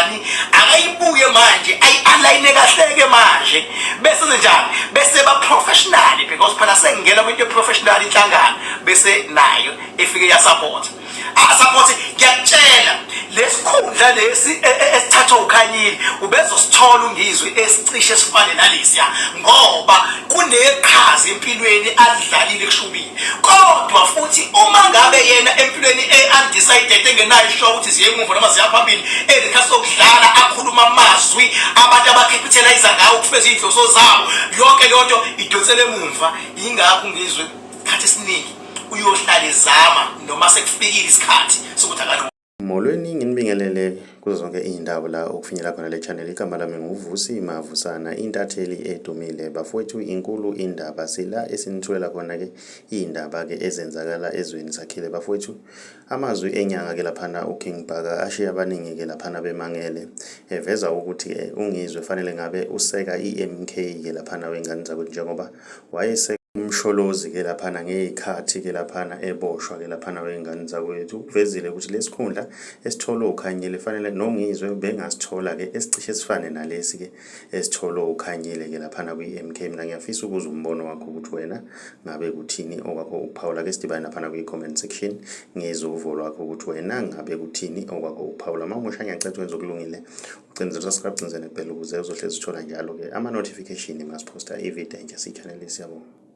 kanjani, akayibuke manje, ayi-alayine kahleke manje, bese njani, bese ba professional, because phela sengingena kwinto professional inhlangano, bese nayo efike ya support, support. Ngiyakutshela, lesikhundla lesi esithathwa uKhanyile ubezosithola uNgizwe esicishe sifane nalesiya, ngoba kuneqhaza empilweni alidlalile kushubile. Kodwa futhi uma ngabe yena empilweni e-undecided, engenayo isho ukuthi ziye emuva noma ziya phambili, enesikhathi sokudlala, akhuluma amazwi abantu abakhipithelayiza ngawo ukufeza iy'nhloso zabo, yonke leyo nto idonsele emumva. Yingakho uNgizwe isikhathi esiningi uyohlala ezama noma sekufikile isikhathi sokuthi akalo. Molweni, nginibingelele kuzo zonke iy'ndawo la okufinyela khona le channel. Igama lami nguVusi Mavusana, intatheli edumile. Bafowethu, inkulu indaba sila esinithulela khona-ke iy'ndaba-ke ezenzakala ezweni sakhile. Bafowethu, amazwi enyanga-ke laphana uKing Bhaka ashiya abaningi-ke laphana bemangele, eveza ukuthi-ke uNgizwe fanele ngabe useka i-MK-ke laphana wey'ngane zakwethu, njengoba wayeseka uMsholozi ke laphana ngey'khathi ke laphana eboshwa ke laphana wey'ngane zakwethu. Ukuvezile ukuthi lesikhundla esitholwe uKhanyile fanele noNgizwe bengasithola ke esicishe sifane nalesi ke esitholwe uKhanyile ke laphana kwi-MK. Mina ngiyafisa ukuzwa umbono wakho ukuthi wena ngabe kuthini okwakho ukuphawula ke. Sidibane laphana kwi-comment section, ngizwe uvo lwakho ukuthi wena ngabe kuthini okwakho ukuphawula. Uma umusha, ngiyacela wenze okulungile, ucinze subscribe, cinze nebell ukuze uzohlezi uthola njalo-ke ama-notification masiphosta ividiyo entsha siyi-channel. Siyabonga.